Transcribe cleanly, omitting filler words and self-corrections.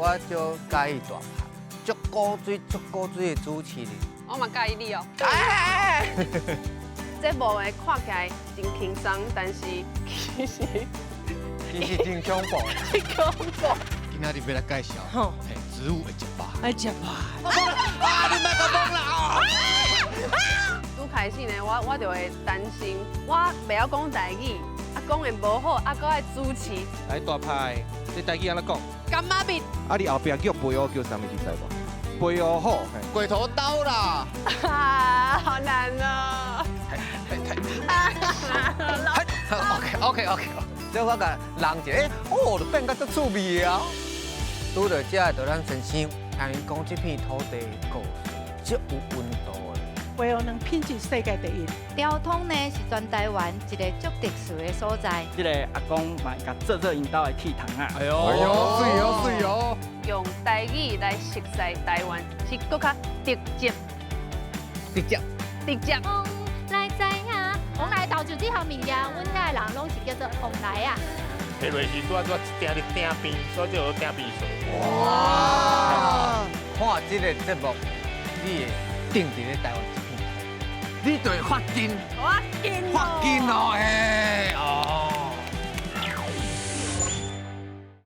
我就佮意大拍，足古錐足古錐的主持人。我嘛佮意你哦。哎，這部的看起來真輕鬆，但是其實其實真恐怖。真恐怖。今仔日欲來介紹，嘿，植物的食法。愛食吧。啊，你莫共講啦！拄開始呢，我就會擔心，我袂曉講台語，啊講的無好，啊閣愛主持。來大派，這台語按怎講？柑仔蜜。啊，你後壁叫肥烏叫啥物？你知無？肥烏虎。鬼頭刀啦！啊，好難哦。 OK OK OK，這我共人一個，哦，就變甲足趣味的啊。拄著這就咱先生，聽伊講這片土地的故事，足有溫度的。白鵝卵品質世界第一。昭通呢是全台灣一个足特殊的所在。這個阿公嘛會共做做𪜶兜的鐵桶仔。哎喲，哎喲，媠哦媠哦。用台語來熟悉台灣，是閣較直接。直接。直接。旺來知影，旺來豆就這項物件，阮遐的人攏是叫做旺來仔。提落時拄仔拄仔埕佇埕邊，所以叫做埕邊趖。哇！看這个節目，你會定佇咧台灣這片土地，你就會發勁，發勁發勁哦，嘿，哦。